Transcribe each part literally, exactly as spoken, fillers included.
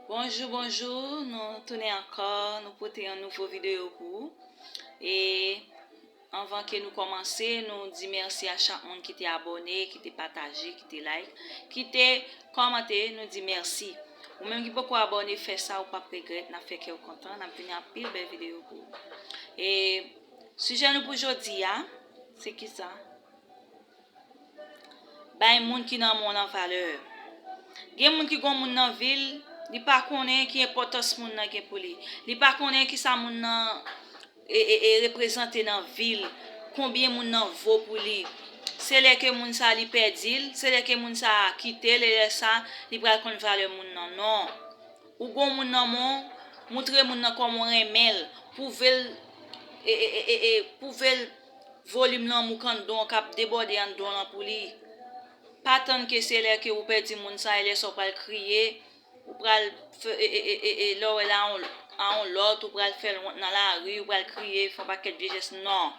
Bonjou, bonjou, nou tounen ankò, nou pote yon nouvo videyo pou ou. E anvan ke nou kòmanse, nou di mèsi a chak moun ki te abòne, ki te pataje, ki te like, ki te kòmante, nou di mèsi. Ou menm ki poko abòne, fè sa, ou p ap regrèt, n ap fè kè w kontan, n ap vini anpil bèl videyo pou ou. E sijè nou pou jodi a, se kisa? Bay moun ki nan men w lan valè. Gen moun ki gon moun nan vi l, li pa konnen ki enpòtans moun nan gen pou li. Li pa konnen kisa moun nan e, e, e reprezante nan vi l, konbyen moun nan vo pou li. Se lè ke moun sa li pèdi l, se lè ke moun sa kite l, e lè sa li pral konn valè moun nan. Non. Ou gon moun nan men w, moutre moun nan kòman w renmen l, pwouve l, e, e, e, e, e, pwouve l volim lanmou k anndan w k ap debòde anndan w lan pou li. Pa tann ke se lè ke ou pèdi moun sa, e lè sa w pral kriye, ou pral fè, e, e, e, e, e, lè w wè l a yon, a yon lòt, ou pral fè l wont nan lari, ou pral kriye, fè yon pakèt vye jès. Non.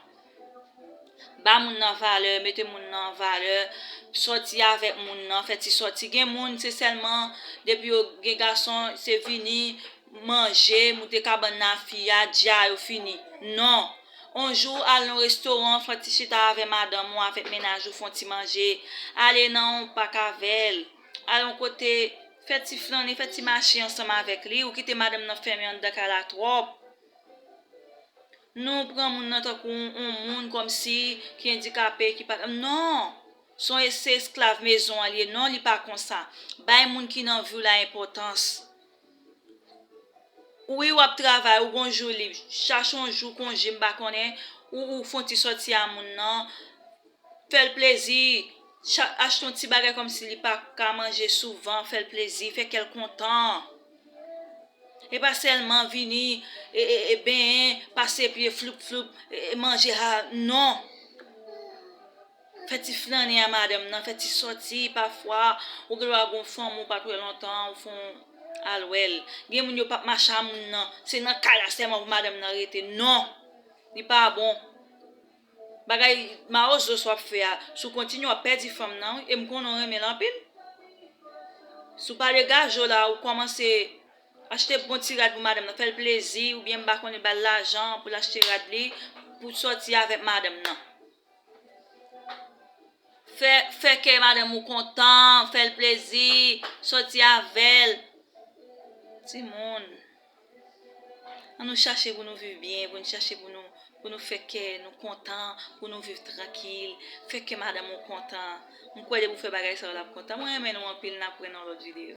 Ba moun nan valè, mete moun nan an valè, sòti avèk moun nan, fè ti sòti. Gen moun, se sèlman depi yo gen gason, se vini, manje, moute kabann nan a fi a, dja yo fini. Non. On jou, al nan restoran, fè ti chita avè madanm ou, avèk mennaj ou, fè on ti manje. Ale nan on pak avè l. Al on kote, fè ti flannen, fè ti mache ansanm avèk li. Ou kite madanm nan fèmen anndan kay la twòp. Nou pran moun nan tankou on, on moun kòmsi ki andikape, ki pa, non! Se on, se esklav mezon an li ye. Non, li pa konsa. Bay moun ki nan vi w la enpòtans. Wi, w ap travay, ou gon jou lib. Chache on jou konje, m pa konnen, ou, ou fè on ti sòti a moun nan. Fè l plezi. Cha-, achte on ti bagay kòmsi li pa ka manje souvan, fè l plezi, fè kè l kontan. E pa sèlman vini, e, e, e benyen, pase pye floup floup, e, e manje ha, non. Fè ti flannen a madanm nan, fè ti sòti, pafwa, ou gen dwa gon fanm ou pa t wè lontan, ou fè on al wè l. Gen moun yo p ap mache a moun nan, se nan kay la sèlman pou madanm nan rete. Non, li pa bon. Bagay mawozo sa w ap fè a, si w kontinye w ap pèdi fanm nan wi, e m konnen w renmen l anpil. Si w pa degaje w la, ou kòmanse achte bon ti rad pou madanm nan, fè l plezi, oubyen m pa konnen ba l lajan pou l achte rad li, pou sòti avèk madanm nan. Fè, fè kè madanm ou kontan, fè l plezi, sòti avè l. Timoun, ann nou chache pou nou viv byen, pou nou chache pou nou, pou nou fè kè nou kontan, pou nou viv trankil. Fè kè madanm ou kontan. M kwè depi w fè bagay sa yo, l ap kontan. Mwen renmen nou anpil, n ap wè nan lòt videyo.